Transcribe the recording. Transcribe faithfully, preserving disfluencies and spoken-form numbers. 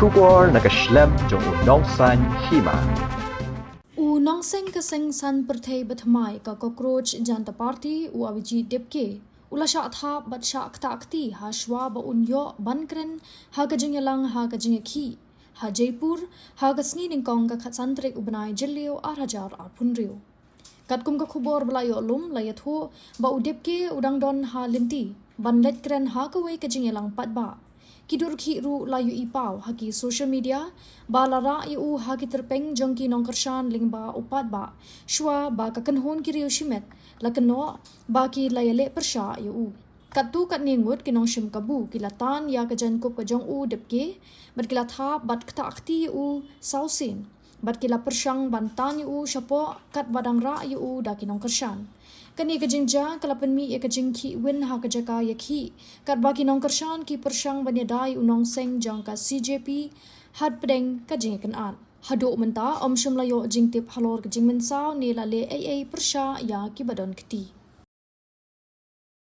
Khubor na ka shlem jong u Nongsaiñ Hima. U Nongseng ka seng san pyrthei bathymmai ka Cockroach Janta Party, u Abhijit Dipke, u la shah thap bad shah ktah kti ha shwa ba un ïoh ban kren ha ka jingïalang ha ka jingïakhih ha Jaipur ha ka sngi nyngkong ka khatsan tarik u bnai Jylliew arhajar arphew hynriew. Katkum ka khubor ba la ïoh lum, la ïathuh ba u Dipke u dang don ha lynti ban leit kren ha kawei ka jingïalang paidbah. Ki durkhih ruh la ïohi paw ha ki social media ba la rah ïa u ha ki tyrpeng jong ki nongkyrshan lyngba u paidbah, shwa ba ka kynhun ki riew shimet la kynnoh ba ki la ïaleh pyrshah ïa u. Katto katne ngut ki nongshim kabu ki la tan ïa ka jaiñkup ka jong u Dipke bad ki la thap bad ktah kti ïa u saw sien, bad ki la pyrshang ban tan ïa u shapoh katba dang rah ïa u da ki nongkyrshan. Kane ka jingjia ka la pynmih ïa ka jingkhih win ha ka jaka ïakhih, katba ki nongkyrshan ki pyrshang ban ïada ïa u nongseng jong ka C J P hadpdeng ka jingïakynad. Haduh mynta ym shym la ïoh jingtip halor ka jingmynsaw ne la leh ei ei pyrshah ïa kiba don kti.